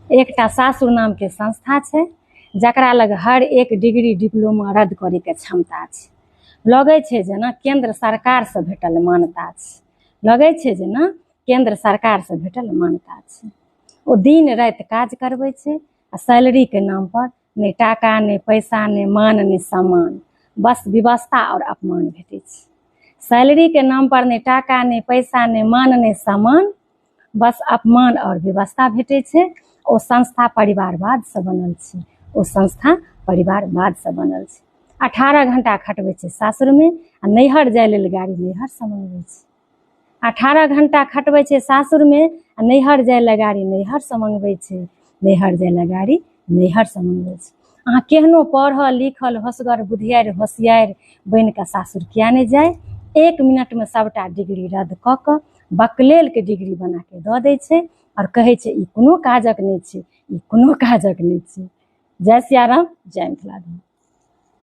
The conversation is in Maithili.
एकटा सासुर नामके संस्था छै जकरा लग हर एक डिग्री डिप्लोमा रद्द करैके क्षमता छै। लगै छै जेना केन्द्र सरकारसँ भेटल मान्यता छै, लगै छै जेना केन्द्र सरकारसँ भेटल मान्यता छै। ओ दिन राति काज करबै छै आ सैलरीके नामपर नहि टाका, नहि पैसा, नहि मान, नहि सम्मान, बस विवशता आओर अपमान भेटै छै। सैलरीके नामपर नहि टाका, नहि पैसा, नहि मान, नहि सम्मान, बस अपमान आओर विवशता भेटै छै। ओ संस्था परिवारवादसँ बनल छै, ओ संस्था परिवारवादसँ बनल छै। 18 घंटा खटबै छै सासुरमे आ नैहर जाय लेल गाड़ी नैहरसँ मंगबै छै। 18 घंटा खटबै छै सासुरमे आ नैहर जाय लए गाड़ी नैहरसँ मंगबै छै, नैहर जाय लए गाड़ी नैहरसँ मंगबै छै। अहाँ केहनो पढ़ल लिखल होशगर बुधियारि होशियारि बनि कऽ सासुर किया नहि जाय, 1 मिनटमे सभटा डिग्री रद्द कऽ कऽ बकलेलके डिग्री बनाके दऽ दै छै आओर कहै छै ई कोनो काजक नहि छै, ई कोनो काजक नहि छै। जय सियाराम, जय मिथिला धाम।